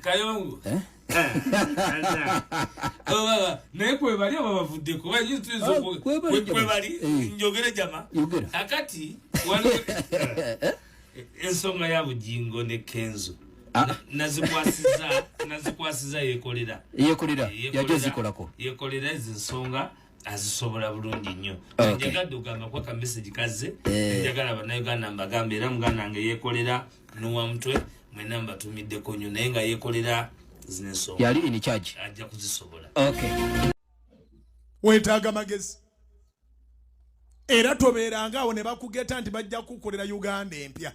Kayongo. Eh? Oh, naye kwebali oba bavuddeko ah, kwebali eh. njogere jama akati eh, ensonga ya Bugingo ne Kenzo ah. nazikwasiza nazikwasiza yekolera yekolera yaje zikolako yekolera ezo ensonga azisobola bulungi nnyo. Njagadde ogamba kuba ka message kazze eh. Njagala bannayuganda mbagamba era muganda wange yekolera nuwamutwe mwena mbatumiddeko nnyo naye nga yekolera zino ensonga yali in charge ajja kuzisobola. Okay. Wetaaga magezi era tobeeranga awo ne bakugeta nti bajja kukukolera Uganda empya.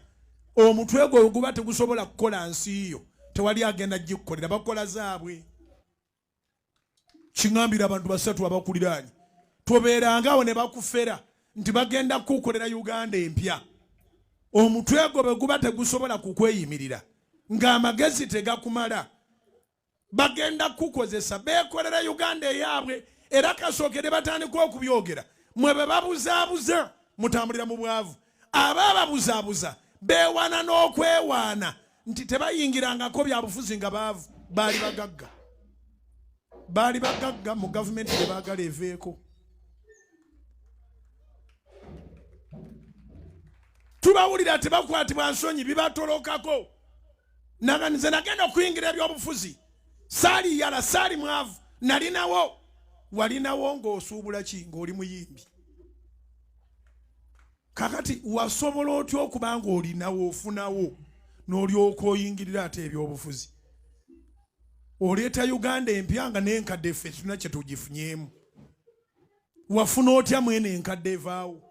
Omutwe gwe guba tegusobola kukola nsi yo, tewali agenda gikukolera, bakola zaabwe. Kiŋambira abantu basatu abakuliraanye, tobeeranga awo ne bakufera nti bagenda kukukolera Uganda empya. Omutwe gwo bwe guba tegusobola kukweyimirira ng'amagezi tegakumala, bagenda kukukozesa beekolera Uganda eyaabwe. Era kasookere batandika okubyogera, mwe bwe babuzaabuza mutambulira mu bwavu. Aba ababuzaabuza beewaana n'okwewaana nti tebayingirangako byabufuzi nga baavu, baali bagagga, baali bagagga mu gavumenti gye baagala eveeko. Tubawulira tebakwatibwa nsonyi, bibatolokako. Nze nagenda okuyingira ebyobufuzi saali yala, saali mwavu, nalinawo. Walinawo ng'osuubula ki? Ng'oli muyimbi. Kakati wasobola otya okuba ng'olinawo ofunawo n'olyoka oyingirira ate ebyobufuzi? Oleeta Uganda empya nga n'enkadde ffe tulina kye tugifunyeemu. Wafuna otya mwene enkadde evaawo?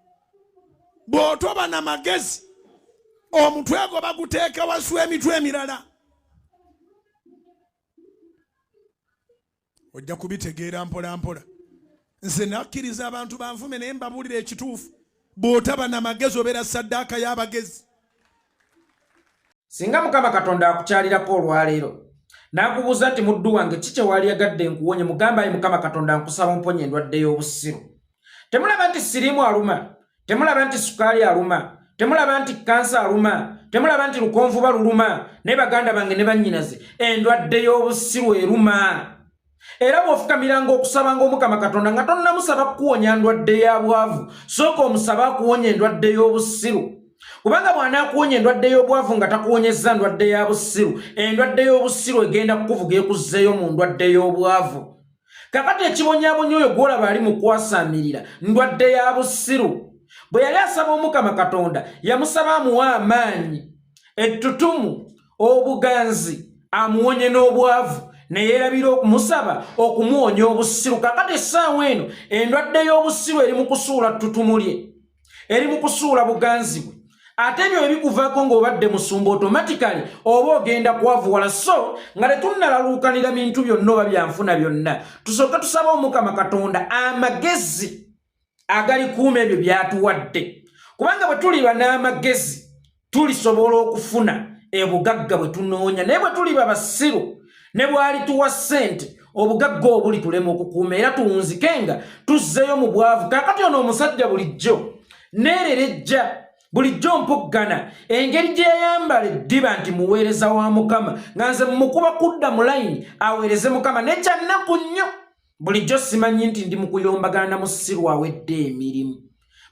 Bw'otoba na magezi omutwe gwo baguteeka wansi w'emitwe emirala. Ojja kubitegeera mpola mpola. Nze nakkiriza abantu banvume naye mbabuulira ekituufu. Bw'otaba na magezi obeera saddaaka y'abagezi. Singa Mukama Katonda akukyalirako olwaleero n'akubuuza nti muddu wange ki kye waalyagadde nkuwonye, mugambe ayi Mukama Katonda nkusaba omponye endwadde y'obusiru. Temulaba nti siriimu aluma? Temulaba nti sukaali aluma? Temulaba nti kansa aluma? Temulaba nti lukonvuba luluma? Naye baganda bange ne bannyinaze, endwadde y'obusiru eruma. Era bw'ofukamiranga okusaba ng'Omukama Katonda nga tonnamusaba kukuwonya ndwadde ya bwavu, sooka omusabe akuwonya endwadde y'obusiru. Kubanga bw'anaakuwonya endwadde y'obwavu nga takuwonyezza ndwadde ya busiru, endwadde y'obusiru egenda kukuvuga ekuzzeeyo mu ndwadde y'obwavu. Kakati ekibonyabonya oyo gw'olaba ali mu kwasaamirira ndwadde ya busiru. Bwe yali asaba Omukama Katonda, yamusaba amuwe amaanyi, ettutumu, obuganzi, amuwonye n'obwavu, ne yeerabira okumusaba okumuwonya obusiru. Kakati essaawa eno endwadde y'obusiru eri mu kusuula ttutumu lye, eri mu kusuula buganzi bwe. Ate ebyo ebikuvaako ng'obadde musumba otomatikali oba ogenda kwavuwala. So nga tetunnalaluukanira bintu byonna oba byanfuna byonna, tusooke tusabe Omukama Katonda amagezi agalikuuma ebyo by'atuwadde. Kubanga bwe tuliba n'amagezi tulisobola okufuna ebugagga bwe tunoonya, naye bwe tuliba basiru ne bw'alituwa ssente obugagga obuli tulema okukuuma era tuwunzike nga tuzzeeyo mu bwavu. Kaakati ono omusajja bulijjo neererejja, bulijjo mpuggana engeri gye yayambala eddiba nti muweereza wa Mukama, nga nze mukuba kudda mu layini aweereze Mukama. Naye kyannaku nnyo, bulijjo simanyi nti ndi mu kuyombagana na musiru awedde emirimu,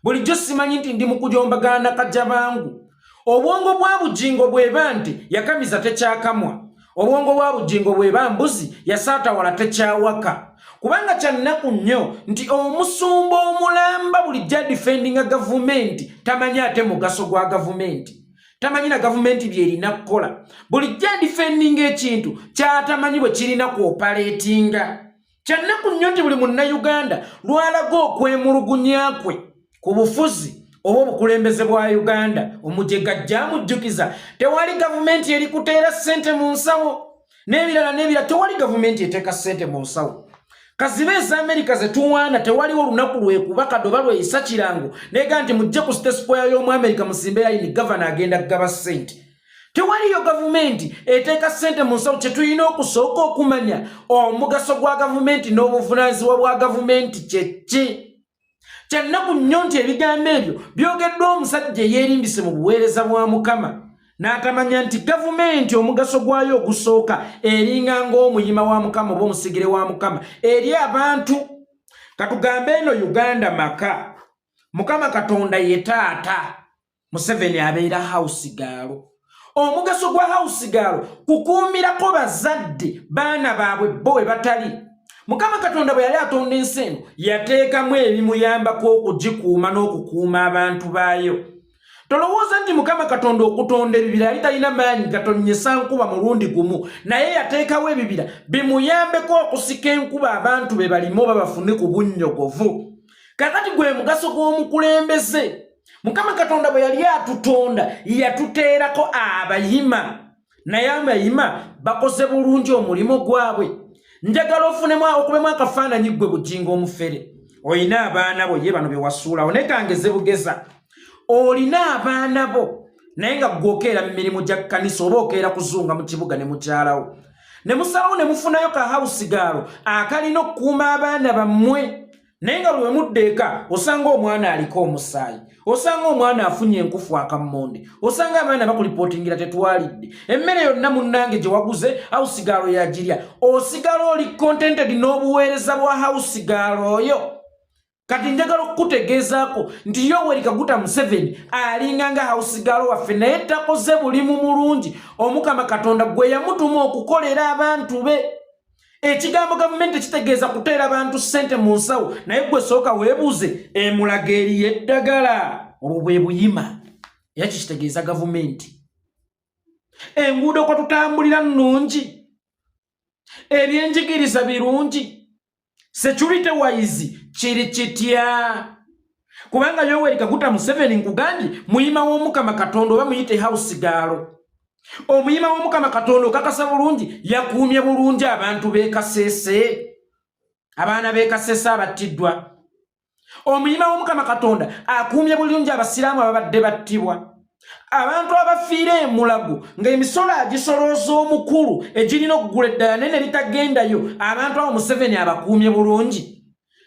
bulijjo simanyi nti ndi mu kuyombagana na kajabangu. Obwongo bwa Bugingo bweba nti yakamiza tekyakamwa, obwongo bwa Bugingo bweba mbuzi yasaatawala tekyawaka. Kubanga kyannaku nnyo nti omusumba omulamba bulijjo adifendinga gavumenti tamanyi ate mugaso gwa gavumenti, tamanyi na gavumenti byerina kukola. Bulijjo adifendinga ekintu kyatamanyi bwe kirina kuopaleetinga. Kyannaku nnyo nti buli munnayuganda lwalaga okwemulugunya kwe ku bufuzi oba obukulembeze bwa Uganda, omujega ajja amujjukiza tewali gavumenti eri kuteera ssente mu nsawo n'ebirala n'ebirala. Tewali gavumenti eteeka ssente mu nsawo. Kazibe eza Amerika ze tuwaana, tewaliwo olunaku lwekuba kadoba lweyisa kirango nega nti mujje ku State Square y'omu Amerika musimbe layini, gavana agenda kugaba ssente. Tewaliyo gavumenti eteeka ssente mu nsawo. Kye tulina okusooka okumanya omugaso gwa gavumenti n'obuvunaanyizibwa bwa gavumenti kye ki. Kyannaku nnyo nti ebigambo ebyo byogeddwa omusajja eyeerimbise mu buweereza bwa Mukama. N'atamanya nti gavumenti omugaso gwayo ogusooka eringa ng'omuyima wa Mukama oba omusigire wa Mukama eri abantu. Katugambe eno Uganda maka, Mukama Katonda ye taata, Museveni abeera house girl. Omugaso gwa house girl kukuumirako bazadde baana baabwe bo we batali. Mukama Katonda bwe yali atonda ensi eno yateekamu ebimuyambako okugikuuma n'okukuuma abantu baayo. Tolowooza nti Mukama Katonda okutonda ebibira yali talina maanyi gatonnyesa nkuba mulundi gumu, naye yateekawo ebibira bimuyambeko okusika enkuba abantu be balime oba bafune ku bunnyogovu. Kakati gwe mugaso gw'omukulembeze. Mukama Katonda bwe yali atutonda yatuteerako abayima, naye abayima bakoze bulungi omulimu gwabwe. Njagala ofunemu okubemu akafaananyi ggwe Bugingo omufere, olina abaana bo ye bano be wasuulawo, naye kangeze bugeza olina abaana bo naye nga ggwe okeera mu mirimu gya kkanisa oba okeera kuzunga mu kibuga ne mukyalawo, ne musalawo ne mufunayo ka house girl akalina okukuuma abaana bammwe, naye nga lwe mudda eka osanga omwana aliko omusaayi, osanga omwana afunye enkufu akammonde, osanga abaana bakulipootingira tetwalidde emmere yonna munnange gye waguze, house girl yagirya. Osigala oli contented n'obuweereza bwa house girl oyo. Kati njagala okukutegeezaako nti Yoweri Kaguta Museveni alinga nga house girl waffe, naye takoze bulimu mulungi Omukama Katonda gwe yamutuma okukolera abantu be. Ekigambo gavumenti kitegeeza kuteera bantu ssente mu nsawo, naye gwe sooka weebuuze, emulaga eriyo eddagala? Obwo bwe buyima. Era kikitegeeza gavumenti. Enguudo kwe tutambulira nnungi, ebyenjigiriza birungi, security wise kiri kitya? Kubanga Yoweri Kaguta Museveni nkugambye muyima w'Omukama Katonda, oba muyite house girl. Omuyima w'Omukama Katonda okakasa bulungi yakuumye bulungi abantu b'e Kasese, abaana b'e Kasese abattiddwa. Omuyima w'Omukama Katonda akuumye bulungi abasiraamu ababadde battibwa, abantu abafiira emulago ng'emisolo agisolooza omukulu egirina okugula eddala naye ne litagendayo. Abantu abo Museveni abakuumye bulungi.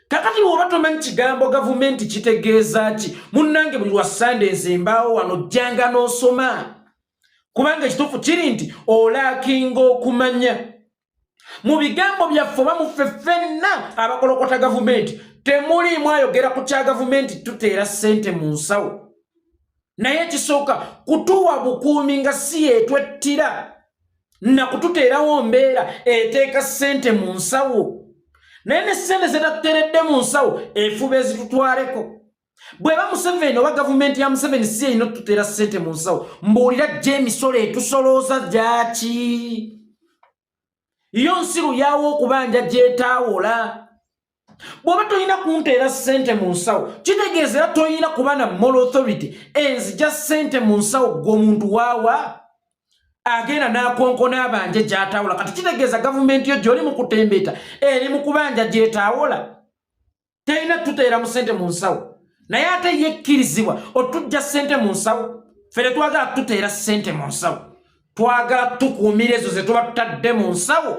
Kakati bw'oba tomanyi kigambo gavumenti kitegeeza ki, munnange, buli lwa Sande nze mbaawo wano, jjanga n'osoma, kubanga ekituufu kiri nti olackinga okumanya. Mu bigambo byaffe oba muffe ffenna abakolokota gavumenti temuliimu ayogera ku kya gavumenti tuteera ssente mu nsawo, naye ekisooka kutuwa bukuumi nga si yeetwettira na kututeerawo mbeera eteeka ssente mu nsawo, naye ne ssente zetatuteeredde mu nsawo efuba ezitutwaleko. Bweba Museveni oba gavumenti ya Museveni si erina otuteera ssente mu nsawo, mbuulira gye emisolo etusolooza gyaki? Yo nsiru yawo okubanja gyetaawola. Bw'oba tolina kunteera ssente mu nsawo, kitegeeza era tolina kuba na moral authority enzija ssente mu nsawo. Gwe omuntu waawa agenda n'akonkona abanje gy'atawula. Kati kitegeeza gavumenti yo gy'oli mu kutembeeta eri mu kubanja gyetawola, terina tuteera mu ssente mu nsawo, naye ate yekkirizibwa otujja ssente mu nsawo. Ffe tetwagala tuteera ssente mu nsawo, twagala tukuumira ezo ze tuba tutadde mu nsawo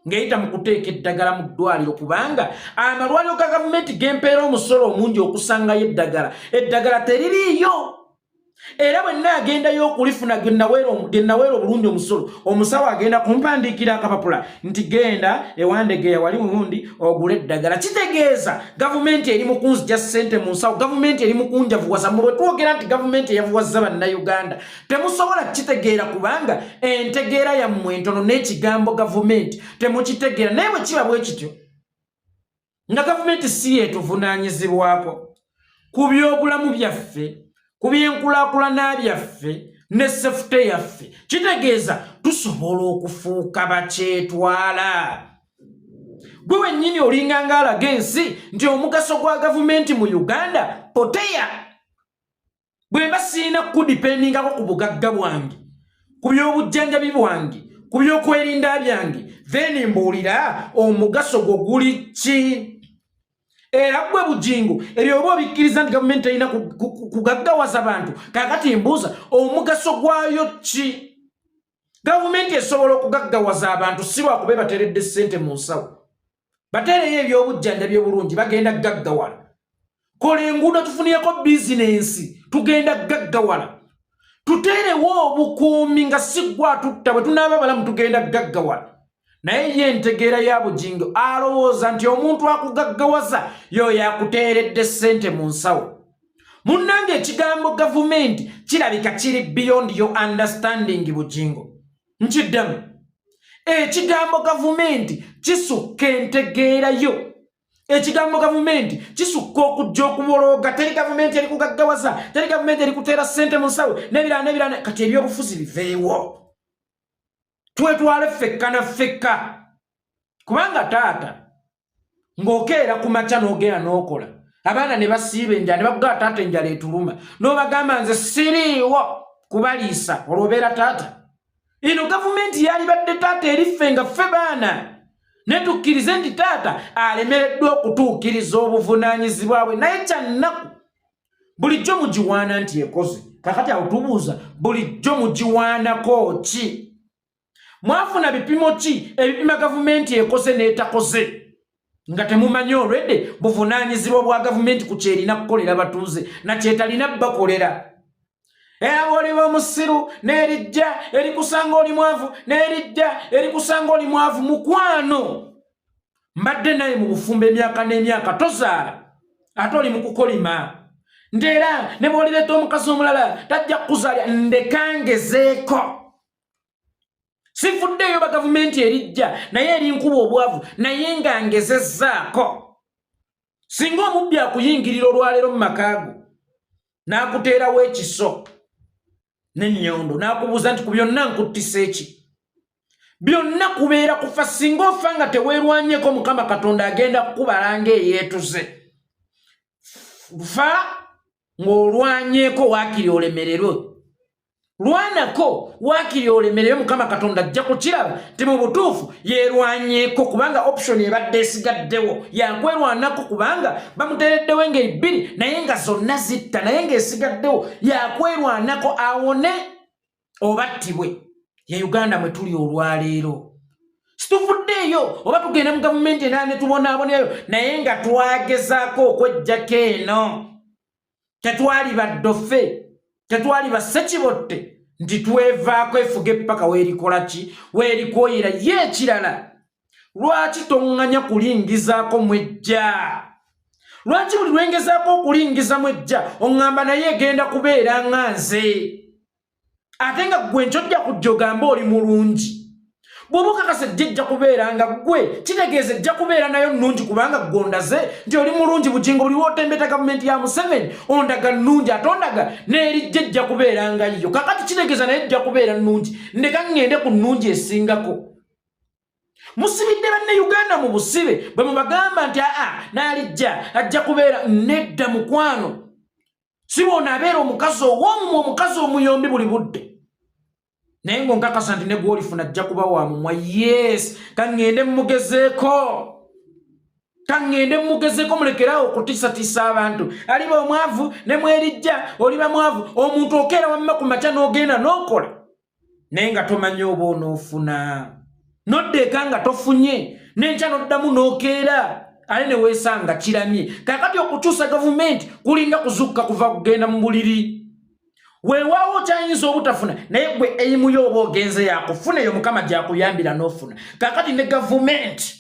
ng'eyita mu kuteeka eddagala mu ddwaliro, kubanga amalwaliro ga gavumenti gempeera omusolo omungi okusangayo eddagala, eddagala teririiyo. Era bwe nnaagendayo okulifuna gye naweera obulungi omusolo, omusawo agenda kumpandiikira akapapula nti genda ewandegeya wali mulundi ogule eddagala. Kitegeeza gavumenti eri mu kunzija ssente mu nsawo, gavumenti eri mu kunjavuwaza. Mu bwe twogera nti gavumenti eyavuwazza Bannayuganda, temusobola kukitegeera kubanga entegeera yammwe entono n'ekigambo gavumenti temukitegeera. Naye bwe kiba bwe kityo nga gavumenti si yeetuvunaanyizibwako ku byobulamu byaffe, ku byenkulaakulana byaffe ne safety yaffe, kitegeeza tusobola okufuuka bakyetwala. Gwe wennyini olinga ng'alaga ensi nti omugaso gwa gavumenti mu Uganda poteya. Bwe mba sirina kudependingako ku bugagga bwange, ku by'obujjanjabi bwange, ku by'okwerinda byange, then mbuulira omugaso gwo guli ki? Era gwe Bugingo, ebyo oba obikkiriza nti gavumenti erina kugaggawaza bantu, kakati mbuuza omugaso gwayo ki? Gavumenti esobola okugaggawaza abantu si lwakuba ebateeredde ssente mu nsawo. Bateereyo ebyobujjanjabi obulungi, bagenda gaggawala. Kola enguudo tufunireko bizinensi, tugenda gaggawala. Tuteerewo obukuumi nga si ggwe atutta, bwe tunaaba balamu tugenda gaggawala. Naye ye entegeera ya Bugingo alowooza nti omuntu akugaggawaza y'oyo akuteeredde ssente mu nsawo. Munnange, ekigambo gavumenti kirabika kiri beyond your understanding. Bugingo, nkiddamu, ekigambo gavumenti kisukka entegeerayo. Ekigambo gavumenti kisukka okujja okubolooga. Teri gavumenti eri kugaggawaza, teri gavumenti eri kuteera ssente mu nsawo n'ebirala n'ebirala. Kati ebyobufuzi biveewo, twetwale ffekka na ffekka, kubanga taata ng'okeera ku makya n'ogenda n'okola, abaana ne basiiba enjala ne bakugaa, "Taata, enjala etuluma," n'obagamba, "Nze siriiwo kubaliisa." Olwo obeera taata? Eno gavumenti yalibadde taata eriffe nga ffe baana, ne tukkirize nti taata alemereddwa okutuukiriza obuvunaanyizibwa bwe. Naye kyannaku, bulijjo mugiwaana nti ekoze. Kakati awo tubuuza, bulijjo mugiwaanako ki? Mwafuna bipimo ki ebipima gavumenti ekoze n'etakoze, nga temumanyi olwedde buvunaanyizibwa bwa gavumenti ku kyerina kukolera batuuze nakyetalina bakolera? Era bw'oliba omusiru n'erijja erikusanga oli mwavu, n'erijja erikusanga oli mwavu. Mukwano, mbadde naye mu bufumbo emyaka n'emyaka, tozaala, ate oli mu kukolima nti era ne bw'olireeta omukazi omulala tajja kukuzaalya. Ndekangezeeko, sivuddeeyo ba gavumenti erijja naye erinkuba obwavu, naye nga ngezezzaako. Singa omubbi akuyingirira olwaleero mu maka go n'akuteerawo ekiso n'ennyondo n'akubuuza nti, "Ku byonna nkuttisa eki?" Byonna kubeera kufa. Singa ofa nga teweerwanyeko, Mukama Katonda agenda kukubala ng'eyeetuze. Fa ng'olwanyeeko, waakiri olemererwe. Lwanako waakiri olemererwe. Mukama Katonda ajja kukiraba nti mu butuufu yeerwanyeeko, kubanga option ebadde esigaddewo yakwerwanako, kubanga bamuteereddewo engeri bbiri naye nga zonna zitta, naye ng'esigaddewo yakwerwanako awone obattibwe. Ye Uganda mwe tuli olwaleero. Situvuddeeyo oba tugenda mu gavumenti endala ne tubonaabonayo, naye nga twagezaako okwejjako eno. Tetwali baddofe, tetwali bassekibotte nti twevaako efuga eppaka weerikola ki, weerikwoyera. Ye ekirala, lwaki toŋŋanya kulingizaako mwejja? Lwaki buli lwengezaako okulingiza mwejja oŋŋamba naye egenda kubeera nga nze, ate nga ggwe nkyojja kujja ogambe oli mulungi? Bw'oba okakasa ejja ejja kubeera nga ggwe, kitegeeza ejja kubeera nayo nnungi, kubanga ggwe ondaze nti oli mulungi. Bugingo, buli wootembeta gavumenti ya Museveni ondaga nnungi, ate ondaga n'erijja ejja kubeera nga yo. Kakati kitegeeza naye ejja kubeera nnungi. Ndeka ŋŋende ku nnungi esingako. Musibidde Bannayuganda mu busibe bwe mubagamba nti aa, n'alijja ajja kubeera. Nedda mukwano, si bw'onaabeera omukazi ow'omumwa, omukazi omuyombi buli budde, naye ng'onkakasa nti ne gw'olifuna ajja kuba wa mumwa. Yes, kaŋŋende mmugezeeko, kaŋŋende mmugezeeko. Mulekeraawo okutiisatiisa abantu. Aliba omwavu ne mwerijja oliba mwavu. Omuntu okeera wamma ku makya n'ogenda n'okola, naye nga tomanyi oba onoofuna. Nodda eka nga tofunye, n'enkya n'oddamu n'okeera, ate ne weesanga kiramye. Kaakati okukyusa gavumenti kulinga kuzukka kuva kugenda mu buliri. Weewaawo kyayinza obutafuna, naye gwe eimuyo oba ogenze yakufuna, eyo Mukama gyakuyambira n'ofuna. Kaakati ne gavumenti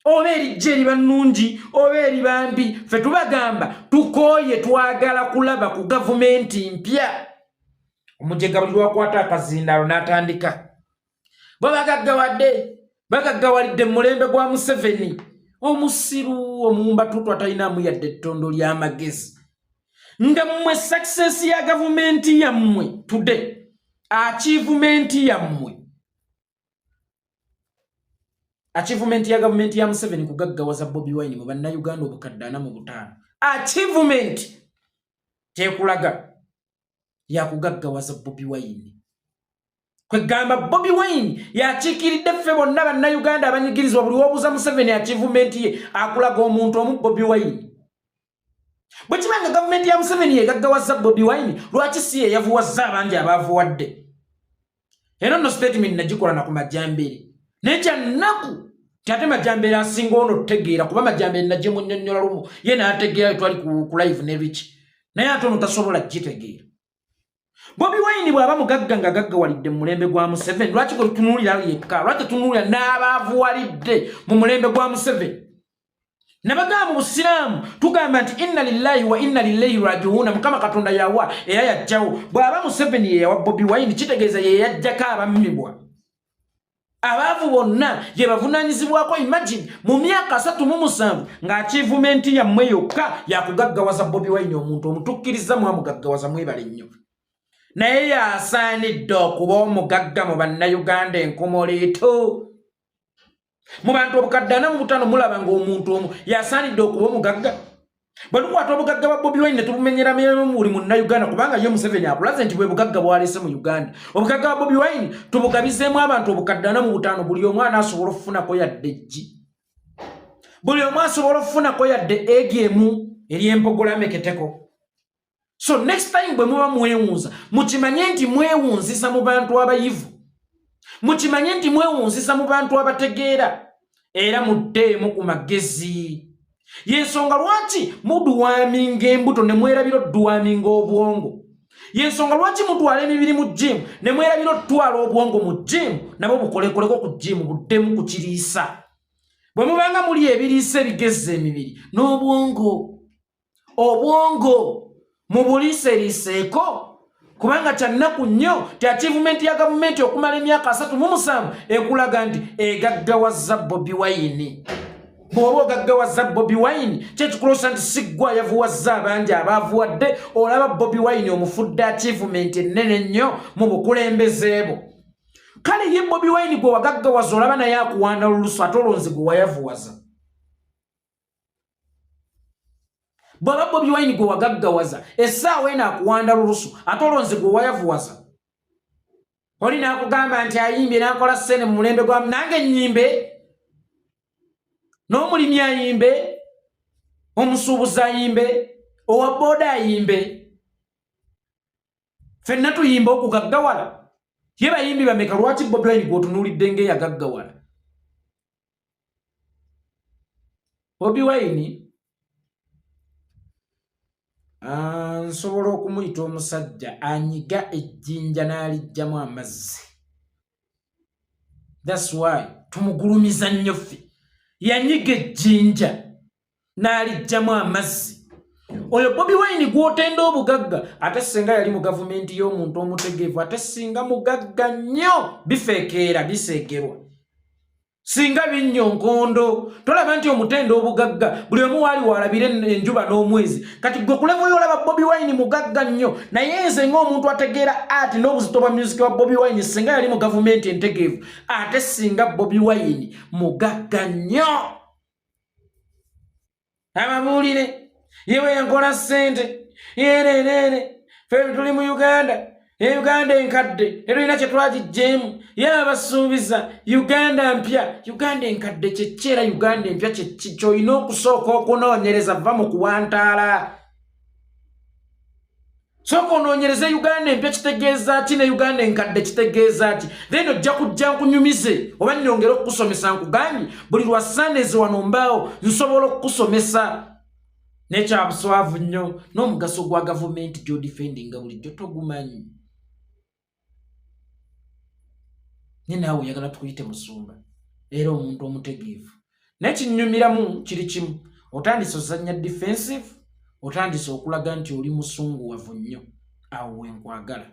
oba erijja eriba nnungi oba eriba mbi, ffe tubagamba tukooye, twagala kulaba ku gavumenti mpya. Omujega buli lwakwata akazindaalo n'atandika bo bagaggawadde, bagaggawalidde mu mulembe gwa Museveni. Omusiru omuwumbatuutu atalinamu yadde ettondo ly'amagezi, nga mmwe success ya gavumenti yammwe today, achievement yammwe, achievement ya gavumenti ya Museveni kugaggawaza Bobi Wine mu Bannayuganda obukadde 45. Achievement kyekulaga yakugaggawaza Bobi Wine. Kwegamba Bobi Wine yakiikiridde ffe bonna Bannayuganda abanyigirizibwa. Buli wobuuza Museveni achievement ye, akulaga omuntu omu, Bobi Wine. Bwe kiba nga gavumenti ya Museveni yegaggawaza Bobi Wine, lwaki si yeyavuwazza abangi abaavuwadde? Era nno statement nagikola na ku Majambere, naye kyannaku ti ate Majambere asinga ono tutegeera, kuba Majambere nagimunnyonnyola lumu ye n'ategeera. Twali ku live ne Rich, naye ate ono tasobola gitegeera. Bobi Wine bw'aba mugagga nga gaggawalidde mu mulembe gwa Museveni, lwaki gwe tutunuulira yekka? Lwaki tetunuulira n'abaavuwalidde mu mulembe gwa Museveni? Nabagamba mu Busiraamu tugamba nti inna lillahi wa inna lillahi rajiuna, Mukama Katonda yawa era yajjawo. Bw'aba Museveni ye yawa Bobi Wine, kitegeeza ye yajjako abammibwa, abaavu bonna ye bavunaanyizibwako. Imagine mu myaka 37 ng'achievement yammwe yokka yakugaggawaza Bobi Wine, omuntu omutukkiriza mwamugaggawaza, mwebale nnyo, naye yasaanidde okuba omugagga mu Bannayuganda enkomoleeto mu bantu 45,000. Mulaba ng'omuntu omu yasaanidde okuba omugagga. Bwe tukwata obugagga bwa Bobi Wine ne tubumenyeramu buli Munnayuganda, kubanga ye Museveni akulaze nti bwe bugagga bwaleese mu Uganda, obugagga bwa Bobi Wine tubugabizeemu abantu 45,000, buli omwana asobola okufunako yadde eggi, buli omu asobola okufunako yadde egi emu ery'empogola meketeko. So next time bwe muba mwewunza, mukimanye nti mwewunzisa mu bantu abayivu, mukimanye nti mwewunzisa mu bantu abategeera, era muddeemu ku magezi. Yensonga lwaki mudeworminga embuto ne mwerabira okudeworminga obwongo. Yensonga lwaki mutwala emibiri mu gym ne mwerabira okutwala obwongo mu gym, nabo bukolekoleko ku gym, buddemu ku kiriisa. Bwe mubanga muli ebiriisa ebigezza emibiri n'obwongo, obwongo mubuliiseriiseeko, kubanga kyannaku nnyo ti achievement ya gavumenti okumala emyaka 37 ekulaga nti egaggawaza Bobi Wine. Bw'oba ogaggawaza Bobi Wine, kyekikulosa nti siggwa ayavuwazza abangi abaavuwadde. Olaba Bobi Wine omufudde achievement ennene nnyo mu bukulembeze bwo. Kale ye Bobi Wine gwe wagaggawaza, olaba naye akuwanda lulusu, ate olonzi gwe wayavuwaza. Bw'aba Bobi Wine gwe wagaggawaza, essaawa eno akuwanda lulusu, ate olonzi gwe wayavuwaza. Oli n'akugamba nti ayimbye n'akola ssente mu mulembe gwa nange nnyimbe, n'omulimi ayimbe, omusuubuzi ayimbe, owa booda ayimbe, ffenna tuyimbe okugaggawala. Ye bayimbi bameka? Lwaki Bobi Wine gw'otunuulidde ng'eyagaggawala? Bobi Wine nsobola okumuyita omusajja anyiga ejjinja n'aliggyamu amazzi. That's why tumugulumiza nnyo ffe. Yanyiga ejjinja n'aliggyamu amazzi. Oyo Bobi Wine gw'otenda obugagga, ate singa yali mu gavumenti y'omuntu omutegeevu, ate singa mugagga nnyo, bifeekeera biseegerwa, singa binnyo nkondo. Tolaba nti omutenda obugagga, buli omu waali walabira enjuba n'omwezi. Kati gwe ku level yolaba Bobi Wine mugagga nnyo, naye nze ng'omuntu ategeera ati n'obuzito bwa music wa Bobi Wine, singa yali mu gavumenti entegeevu, ate singa Bobi Wine mugagga nnyo. Ababuulire yewe yankola ssente yerereere, fe tuli mu Uganda e Uganda enkadde tetulina kye twagijjeemu. Ye abasuubiza Uganda mpya. Uganda enkadde kyeki era Uganda empya kyeki? Kyolina okusooka okunoonyereza. Va mu kuwantaala, sooka onoonyereze Uganda empya kitegeeza ki ne Uganda enkadde kitegeeza ki, then ojja kujja nkunyumize oba nnyongere okukusomesa. Nkugambye buli lwa Sundays wano mbaawo, nsobola okukusomesa. Nekyabuswavu nnyo n'omugaso gwa gavumenti gy'odefendinga bulijjo togumanyi, nye naawe oyagala tukuyite musumba era omuntu omutegeevu. Naye kinyumiramu kiri kimu, otandise ozannya defensive, otandise okulaga nti oli musunguwavu nnyo. Awo wenkwagala.